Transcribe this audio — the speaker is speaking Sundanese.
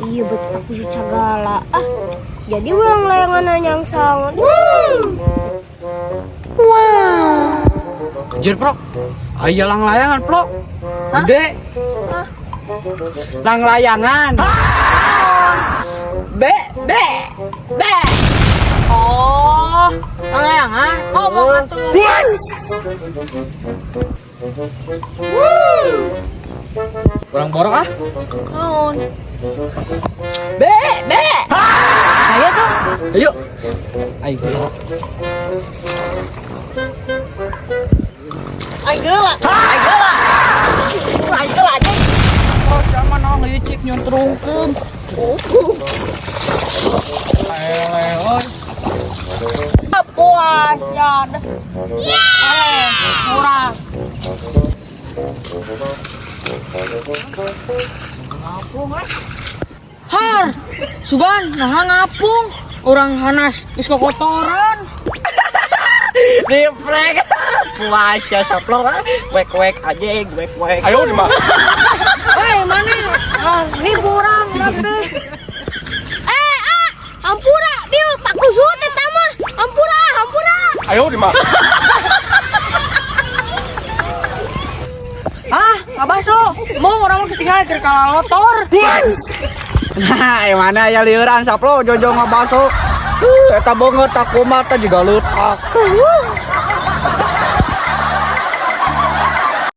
Iya bet aku segala. Ah, jadi ulang layangan nyangsang. Wah. Anjir, Pro. Aya langlayangan, Pro. Gede. Langlayangan. B B B. Oh, layangan. Ngomong atuh. Kurang borok ah. Naon? B B. Ayo tuh. Ayo. Ayo. Ayo geula. Ayo geula. Ayo geula anjing. Oh, siapa naon licik nyontrungkeun. Ayo, Puas ya. Eh, murah. Ngapung eh. Har, Suban, nah ngapung. Orang hanas geus kotoran. Di prank. Puas ya saplok ah. Wek wek aja, wek wek. Ayo di mah. Hei, mana? Ah, nipu urang teh. Eh, ah, ampura, biu, Pak Kusut eta mah. Ampura, ampura. Ayo di mah. Ah, ngabaso. Mau orang mah ketinggalan keur kalalotor. Nah, yang mana ya liuran saplo jojo ngabaso. Eta beungeut tak kumaha teh juga leutak.